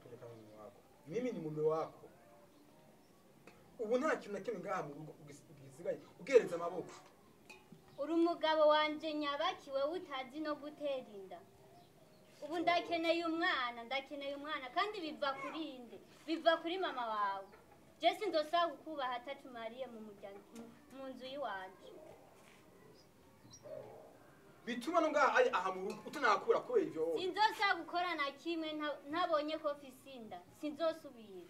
Twende kama mume wako. Mimi ni mume wako. Ubu nta kintu na kimwe ngaha mu rugo ugisigaye ugereza amaboko. Uri umugabo wanje nyabaki wewe utazi no gutera inda. Ubu ndakeneye umwana, ndakeneye umwana kandi biva kuri inde? Biva kuri mama wawe. Je sinzosaba kukubaha atatumariye mu muryango mu nzu yiwanje. Bituma no ngaha ari aha mu rugo utanakura kubera ivyo wowe. Sinzosaba gukora na kimwe ntabonye ko mfise inda. Sinzosubira.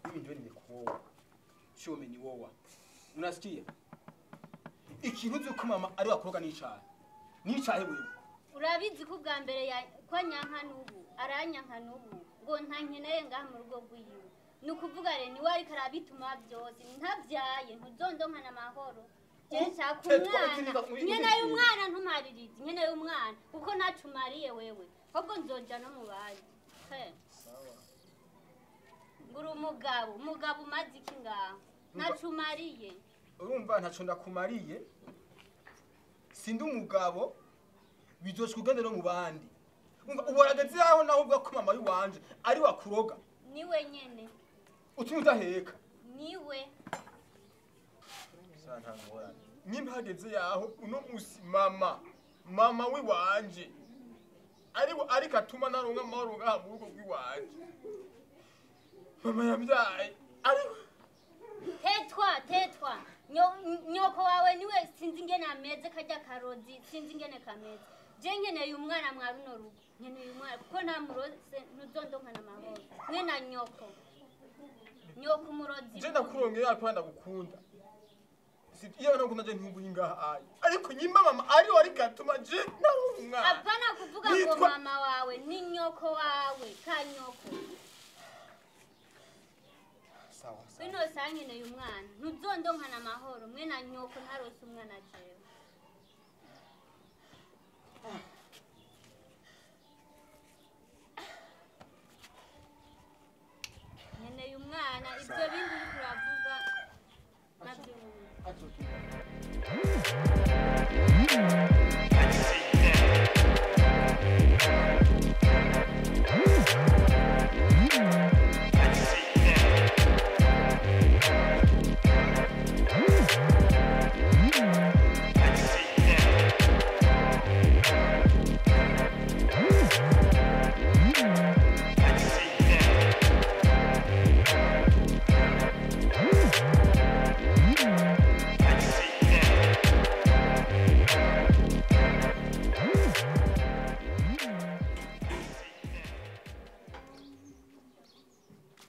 Mimi ndio nimekuoa. Sio umenioa. Unasikia? Ikintu uzi ko mama ari wakoroga n'icayi. N'icayi wewe. Urabizi ko ubwa mbere ya kwa nyanka n'ubu, aranyanka n'ubu ngo ntankeneye ngaha mu rugo rwiwe. Ni ukuvuga rero niwe ariko arabituma byose, ntavyaye ntuzondonkana amahoro. Je nshaka umwana, nkeneye umwana ntumaririze, nkeneye umwana kuko ntacumariye wewe. Ahubwo nzoja no mu bandi. Sawa. Nguri umugabo, umugabo umaze iki ngaho? Ntacumariye. Urumva ntaco ndakumariye. Sindi umugabo bizoshika ugende no mu bandi. Umva uborageze aho naho uvuga ko mama yiwanje ari wakuroga. Niwe nyene. Utumye udaheka. Niwe. Sa nta ngorane. Nimba hageze yaho uno musi mama mama wiwanje ari ariko atuma naronka amahoro ngaha mu rugo rw'iwanje. Mama yambyaye ari Tetwa, tetwa. Nyoko wawe niwe sinzi ingene ameze karya karozi, sinzi ingene kameze. Je nkeneye umwana mwa runo rugo. Nkeneye umwana kuko nta murose ntuzondonkana amahoro. Mwe na nyoko. Nyoko umurozi. Je ndakurongera ariko ndagukunda. Si iyo nagukunda je ntumbuye ngaha ayi. Ariko nyimba mama ari wari gatuma je naronka umwana. Apana kuvuga ngo mama wawe ni nyoko wawe ka nyoko. Sawa sawa. Bino sankeneye umwana. Ntuzondonkana amahoro mwe na nyoko ntarose umwana jewe. Nkeneye umwana ibyo bindi uri kuravuga nabyo.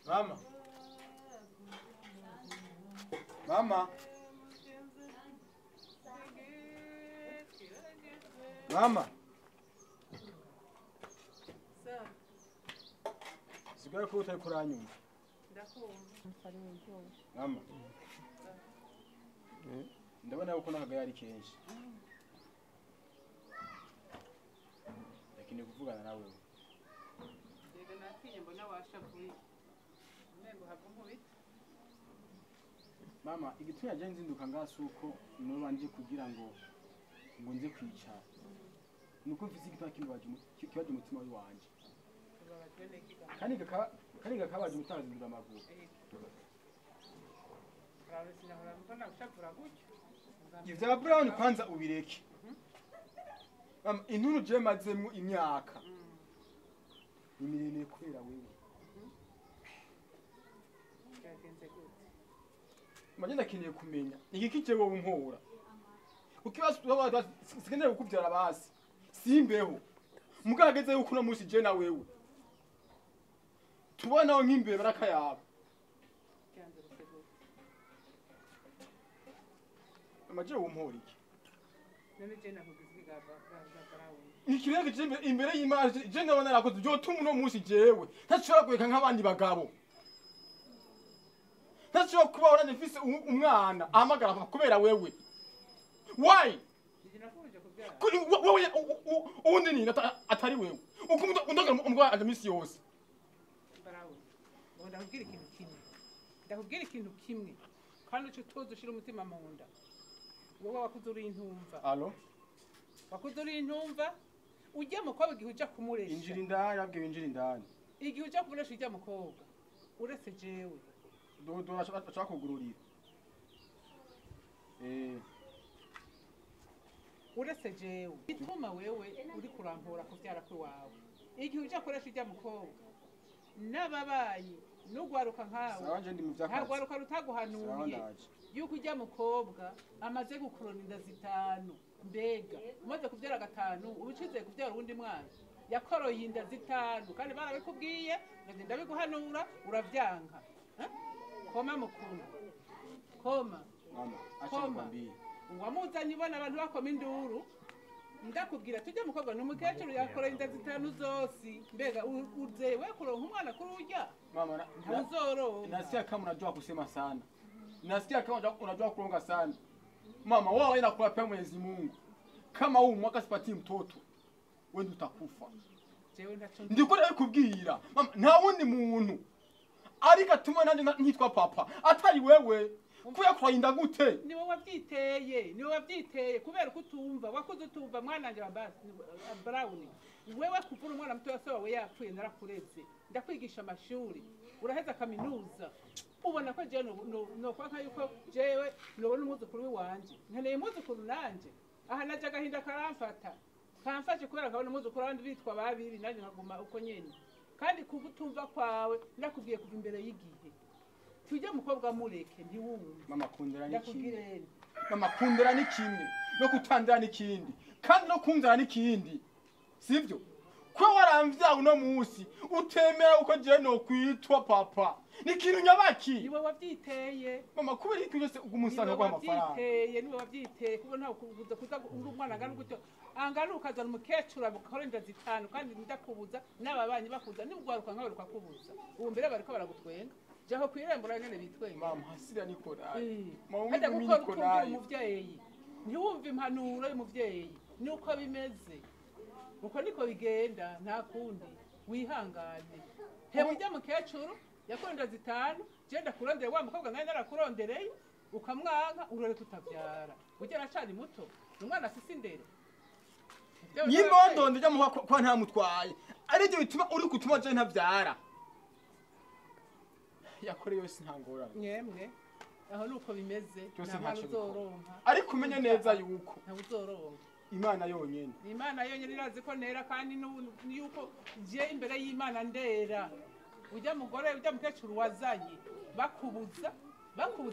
Mama. Mama. Mama. Sigara ko utari kuranyumva. Ndakumva. Mama. Ndabona uko nakagaye ari kenshi. Ndakeneye kuvugana nawe. Yego natinye mbona washavuye. Umengo hava nkubita. Mama, igituma je nzinduka ngasuko noba nje kugira ngo nze kwicara. Nuko mfise igituma kibaje umutima wanje. Kandi gakabaje umutazindura amaguru. Ivya Brown kwanza ubireke. Mama, intuntu je mazemwo imyaka. Ni miremire kubera wewe. Manje ndakeneye kumenya igiki je wowe umpora. Ukibazo sikeneye kukubyara basi. Simbeho. Mugarageze yuko uno munsi je na wewe. Tubona nk'imbere barakayaba. Amaje umpora iki? None je nakugize iki ga Brown? Ikirenge je imbere y'Imana je ndabona narakoze byo tuma uno munsi jewe. Ntashobora kureka nk'abandi bagabo. Ntashobora kubaho nanjye mfise umwana ahamagara kubera wewe. Why? Wewe uwundi ni atari wewe. Ukunda umugabo aje misi yose. Brown. Ndakubwira ikintu kimwe. Ndakubwira ikintu kimwe. Kandi uco utoza ushira umutima mu nda. Wowe wakuze uri intumva. Allo? Wakuze uri intumva? Ujya mukobwa igihe uja kumuresha. Injira indani abwiye injira indani. Igihe uja kumuresha ujya mukobwa. Uretse jewe. Dodo ashaka kugururira. Uretse jewe. Bituma wewe uri kurampora kuvyara kwiwawe. Igihe uja kuresha ujya mukobwa. N'ababayi nugwaruka nkawe. Sawa ndi mu vyakazi. Ntagwaruka rutaguhanuye. Yuko ujya mukobwa amaze gukorona inda zitanu. Mbega umaze kuvyara gatanu ubicize kuvyara uwundi mwana. Yakoroye inda zitanu kandi barabikubwiye ngagenda biguhanura uravyanka. Koma mukuru. Koma. Mama, acha nikwambie. Uwamuzanye ubona abantu bakoma induru. Ndakubwira tujye mukobwa n'umukecuru yakoroye inda zitanu zose. Mbega uzewe kuronka umwana kuri urya? Mama, ntuzoro. Nasikia kama unajua kusema sana. Nasikia kama unajua kuronga sana. Mama, wao inakuwa Mwenyezi Mungu. Kama huu mwaka sipatii mtoto, wewe utakufa. Ndiko ndakubwira. Mama, nta wundi muntu ariko atuma nanje ntitwa papa. Atari wewe. Kuya kwinda gute? Niwe wavyiteye, niwe wavyiteye kubera kutumva, wakuze utumva mwana wanje wa Brown. Wewe kuvura umwana muto yose wawe yapfuye narakureze. Ndakwigisha amashuri, uraheza kaminuza. Ubona ko je no kwa nka yuko jewe nobona umwuzukuru wanje. Nkeneye umwuzukuru nanje. Aha naje agahinda karamfata. Kamfashe kubera nkabona umwuzukuru abandi bitwa babiri nanje nkaguma uko nyene. Kandi kugutumva kwawe ndakubwiye kuva imbere y'igihe. Tujye mukobwa mureke ntiwumve. Mama kundera ni kimwe. Mama kundera ni kimwe. No kutandira ni kindi. Kandi no kunzara ni kindi. Sivyo? Kwa waramvya uno munsi utemera uko je no kwitwa papa. Ni kintu nyabaki. Niwe wavyiteye. Mama kubera iki cyose ugumusanga kwa amafaranga. Niwe wavyiteye kuko nta kubuza kuza uri umwana angana gutyo. Angana ukazana umukecuru abukora inda zitanu kandi ndakubuza n'ababanyi bakuza nibugwaruka nkawe rukakubuza. Ubu mbere bariko baragutwenga. Jaho kwirembura ngene bitwenga. Mama hasira niko nayo. Mama niko nayo. Umuvyeyi. Ntiwumva impanuro y'umuvyeyi. Nuko bimeze. Uko niko bigenda nta kundi wihangane. Hewe ujya mukecuru yakonda zitanu genda kurondera wa mukobwa naye narakurondereye ukamwanka urore tutavyara. Ujya aracari muto umwana afise indero. Nyimbondo ndijya muha kwa nta mutwaye. Arije bituma uri kutuma je ntavyara. Yakore yose ntangorane. Nyemwe aho nuko bimeze nta mwana uzoronka. Ariko umenye neza yuko nta uzoronka. Imana yonyene. Imana yonyene irazi ko nera kandi yuko je imbere y'Imana ndera. Ujya mugore ujya mukecuru wazanye bakubuza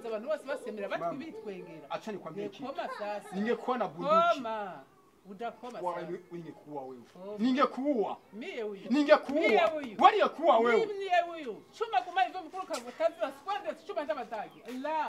abantu bose basemera batwi bitwengera. Acha nikwambie iki. Koma sasa. Ningekuwa na bunduki. Koma. Udakoma sasa. Ningekuwa wewe. Ningekuwa. Mie huyu. Ningekuwa. Waliyekuwa wewe. Mie huyu. Chuma kuma hivyo mkuru kavutazi sikwende chuma ndabatagi. La.